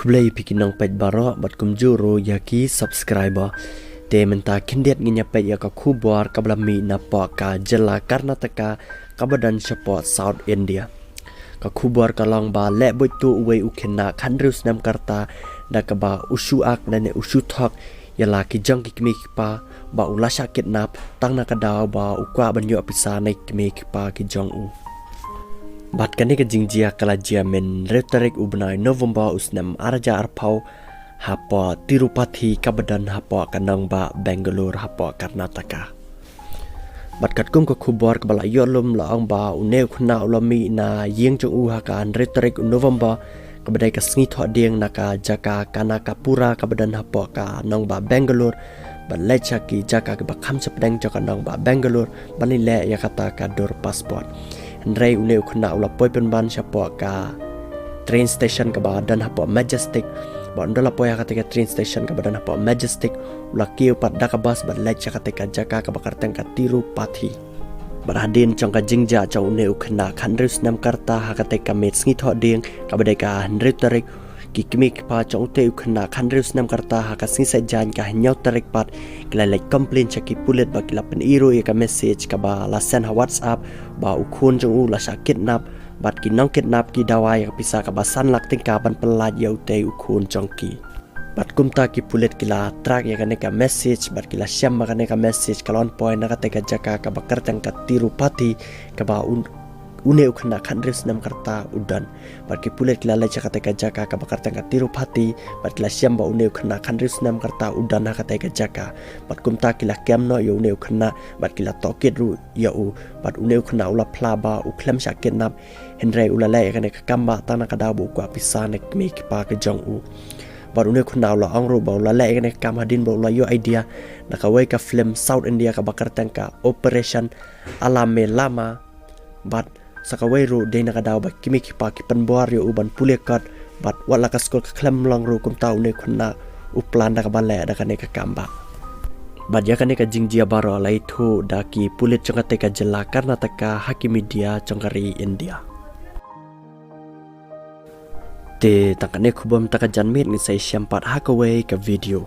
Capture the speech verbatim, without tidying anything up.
Khublei phi ki nongpeit baroh bad kumjuh ruh ïa ki subscriber. Te mynta khyndiat ngin ïa peit ïa ka khubor kaba la mih napoh ka jylla Karnataka kaba don shapoh South India. Ka khubor ka long ba leh buit tuh uwei u khynnah khathynriew snem ka rta da kaba u shu ak lane u shu thok ïa la ki jong ki kmie ki kpa ba u la shah kidnap tang na ka daw ba u kwah ban ïoh pisa na ki kmie ki kpa ki jong u. Bad kane ka jingjia ka la jia mynhynriew tarik u bnai November u snem ar hajar arphew hapoh Tirupati kaba don hapoh ka nongbah Bangalore hapoh Karnataka. Bad katkum ka khubor kaba la ïoh lum la ong ba une u khynnah u la mih na ïing jong u ha ka hynriew tarik u November kaba dei ka sngi thohdieng na ka jaka Kanakapura kaba don hapoh ka nongbah Bangalore ban leit sha ki jaka kiba kham shapdeng jong ka nongbah Bangalore ban leit leh ïa kata ka dur passport. Hynrei une u khynnah u la poi pynban shapoh ka train station kaba don hapoh Majestic. Bad ynda la poi ha kata ka train station kaba don hapoh Majestic u la kiew pat da ka bus ban leit sha kata ka jaka kaba kyrteng ka Tirupati. Bad hadien jong ka jingjia jong une u khynnah khathynriew snem ka rta ha kata ka miet sngi thohdieng kaba dei ka hynriew tarik, ki kmie ki kpa jong ute u khynnah khathynriew snem ka rta ha ka sngi Saitjaiñ ka hynñiew tarik pat ki la leit complain sha ki pulit bad ki la pyni ruh ïa ka message kaba la send ha WhatsApp ba u khun jong u la shah kidnap bad ki nongkidnap ki dawa ïa ka pisa kaba san lak tyngka ban pyllait ïa ute u khun jong ki. Bad kumta ki pulit ki la track ïa kane ka message bad ki la shem ba kane ka message ka la wan poi na kata ka jaka kaba kyrteng ka Tirupati kaba un, une u khynnah khathynriew snem ka rta u don. Bad ki pulit ki la leit sha kata ka jaka kaba kyrteng ka Tirupati bad ki la shem ba une u khynnah khathynriew snem ka rta u don ha kata ka jaka. Bad kumta ki la kem noh ïa une u khynnah bad ki la tohkit ruh ïa u. Bad une u khynnah u la phla ba u khlem shah kidnap, hynrei u la leh ïa kane ka kam ba tang na ka daw ba u kwah pisa na ki kmie ki kpa ki jong u. Bad une u khynnah u la ong ruh ba u la leh ïa kane ka kam hadien ba u la ïoh idea na kawei ka film South India kaba kyrteng ka Operation Alamalama. Bad sa kawei ruh dei na ka daw ba ki kmie ki kpa ki pynbor ïa u ban pule kot bad wat la ka skul ka khlem long ruh kumta une u khynnah u plan da kaba leh da kane ka kam ba. Bad ïa kane ka jingjia baroh la ithuh da ki pulit jong kata ka jylla Karnataka ha ki media jong ka ri India. Te tang kane khubor mynta ka janmiet, ngin sa ïashem pat ha kawei ka video.